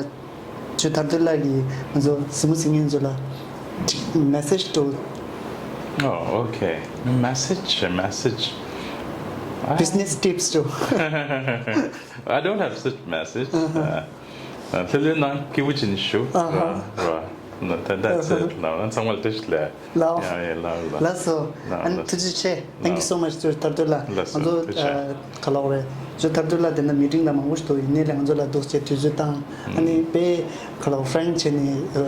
ཇོ་དར་དུ་ལགས་ཀྱིས་ང་ཚོ་གཟིགས་མོ་གཟིགས་མཁན་ཚོ་ལ་ཅིག་མེ་སེ་ཇི་འགྲོ། Oh, okay. Message, message. I, Business tips འགྲོ། I don't have such message. Uh, uh, ལྷོད་ལྷོད་གནང་སྐྱིད་པོ་ཅིག་བཞུགས། Uh-huh. ར་ར། No, that, that's it. No, that's someone just there. ལའོ། Yeah, yeah, ལའོ་ལའོ། ལགས་སོ། ཨ་ནི་ཐུགས་རྗེ་ཆེ། Thank you so much ཇོ་དར་དུ་ལགས། ལགས་སོ། ང་ཚོ་ཐུགས་རྗེ་ཆེ། ཨ་ག་ལབ་དགོས་རེད། ཇོ་དར་དུ་ལགས་དེ་འདྲ་མི་ཊིང་ལ་མང་པོ་ཞིག་འདུག་ཡིན་ནའི་ལས་ང་ཚོ་ལ་འདུག་ཅེས་དུས་ཚོད་བཏང་། ཨ་ནི་དཔེ་ག་ལབ་ཧྥ་རེང་ཀི་བྱས་ནས་ཨ་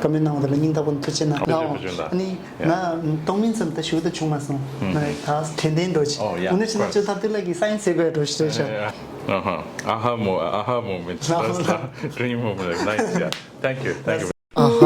བཀའ་མོལ་གནང་བ་དེ་ལ་སྙིང་ཐག་པ་ནས་ཐུགས་རྗེ་གནང་། ཐུགས་རྗེ་ལའོ། ཆེ། ཨ་ནི་ང་གཏོང་མིན་ཙམ་ད་ཞུ་ད་བྱུང་མ་སོང་། ང་ད་དྲན་རྟེན་འགྲོ་ཆེ། Oh, yeah, དངོས་གནས་བྱས་ན་of course. ཇོ་དར་དུ་ལགས་ཀྱི་སའིན་སི་ཟེར་དགོས་འགྲོ་ཞེས་ཤག Uh-huh. Aha mo- aha moment. Aha. That's the dream moment. Nice. Yeah. Thank you. Thank you. ཨ་ཧ།